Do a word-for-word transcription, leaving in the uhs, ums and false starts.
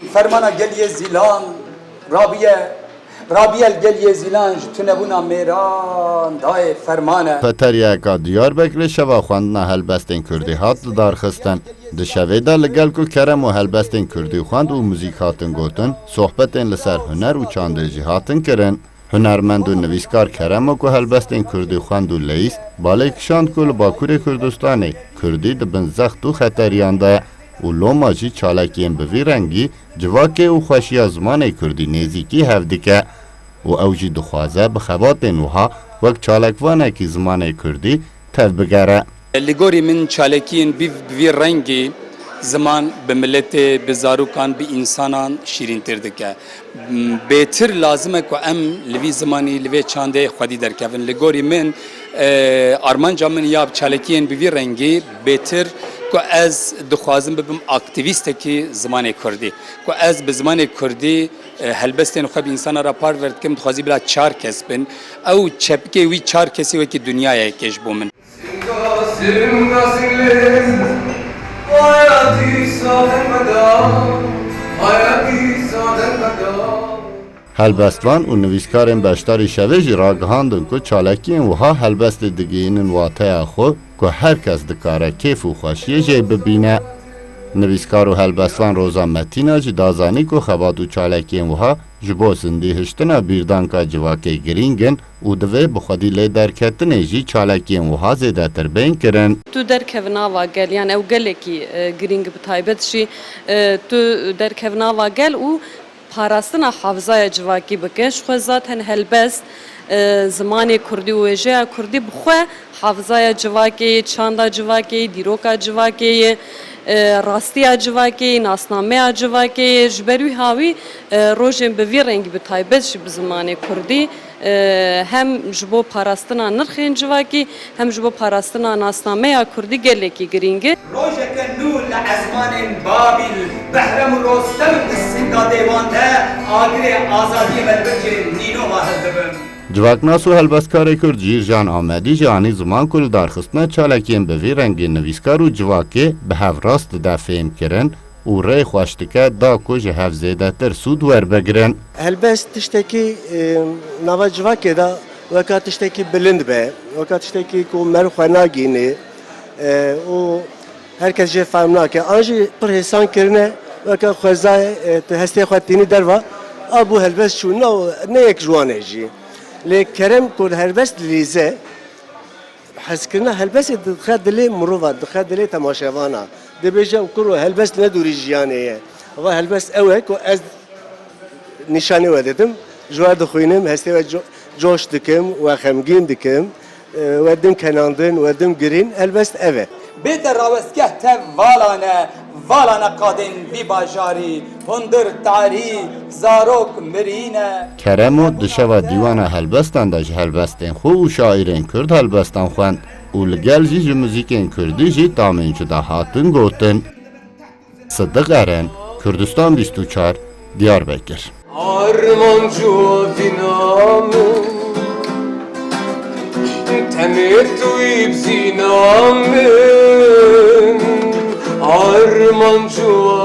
Fermana gel yê zîlan, rabiye, rabiye li gel yê zîlan ji tunebûna mêran dayê fermane. Peteriyeka Diyarbekirê şeva xwendina helbestên kurdî hat lidarxistin. Di şevê de li gel ku Kerem û helbestên kurdî xwend û muzîk hatin gotin, sohbetên li ser huner û çandê jî hatin kirin. Hunermend û nivîskar Keremo ku helbestên kurdî xwend û leyîst, balê kişand ku li Bakurê Kurdistanê kurdî di bin zext û xeteriyan de ye û loma jî çalakiyên bi vî rengî civakê û xweşiya zimanê kurdî nêzîkî hev dike û ew jî dixwaze bi xebatên wiha wek çalakvanekî zimanê kurdî tevbigere. Li gorî min çalakiyên bi, bi vî rengî ziman bi miletê, bi zarokan, bi însanan şîrîntir dike. Bêtir lazim e ku em li vî zimanî, li vê çandê xwedî derkevin. Li gorî min, e, armanca min ya çalakiyên bi vî rengî bêtir ku ez dixwazim bibim aktîvîstekî zimanê kurdî. Ku ez bi zimanê kurdî, e, helbestên xwe bi însana re parve dikim, dixwazî bila çar kes bin. Ew çepikê wî çar kesî wekî dinyayeke ji bo min. Singa, singa, singlim, hayatî saden meda, hayatî saden meda. Helbestvan û nivîskarên beşdarî şevê jî ragihandin ku çalakiyên wiha helbestê digihînin wateya xwe ku her kes dikare kêf û xweşiyê jê bibîne. Nivîskar û helbestvan Roza Metîna jî da zanî ku xebat û çalakiyên wiha ji bo zindî hiştina bîrdanka civakê girîng in û divê bi xwedî lê derketinê jî çalakiyên wiha zêdetir bên kirin. Tu derkevin ava gel, yan ew gelekî, e, girîng, bi taybet jî, e, tu derkevin ava gel û parastina hafizaya civakî bike. Ji xwe zaten helbest, e, zimanê kurdî û wêjeya kurdî bi xwe hafizaya civakê ye, çanda civakê ye, dîroka civakê ye, e, rastiya civakê ye, nasnameya civakê ye. Ji ber wî hawî, e, rojên bi vî rengî, bi taybet jî bi zimanê kurdî, e, hem ji bo parastina nirxên civakî, hem ji bo parastina nasnameya kurdî gelekî girîng e. Rojeke nû li ezmanên Babîl, Behrem û Rostem di singa dêwan de agirê azadiyê me li vir cê nînoma hildibin. Civaknas û helbestkarê kurd Jîrjan Amedî jî anî ziman ku lidarxistina çalakiyên bi vî rengî nivîskar û civakê bi hev rast dide fêhmkirin û rê xweş dike da ku ji hev zêdetir sûd werbigirin. Helbest tiştekî, e, nava civakê de weka tiştekî bilind be, weka tiştekî ku meriv xwe nagihînê, e, û her kes jê fehm nake. An jî pir hêsan kirine, weke xwezayê, e, tu hestê xwe tînî derva, a bû helbest çû, ne, ne yek ji wan e jî. Lê Kerem ku helbest dilîze, hezkirina helbestê dixe dilê mirova, dixe dilê temaşevana. Dibêje, ew kuro, helbest ne dûrî jiyanê ye. Va helbest ew e ku ez nîşanê we didim, ji we dixwînim, hestê we co-, coş dikim, we xemgîn dikim, e, we dim kenandin, we dim girîn, helbest ev e. Bête rawestgeh tev vala ne, vala ne qadên vî bajarî, hundir tarî, zarok mirî ne. Keremo di şeva dîwana helbestan de ji helbestên xwe û şaîrên kurd helbestan xwend û li gel jî ji muzîkên kurdî jî tamên cuda hatin gotin. Sidiq Eren, Kurdistan bîst û çar, Diyarbekir. Armanc û evîna min, tenê tu yî bizîna min. Armanc û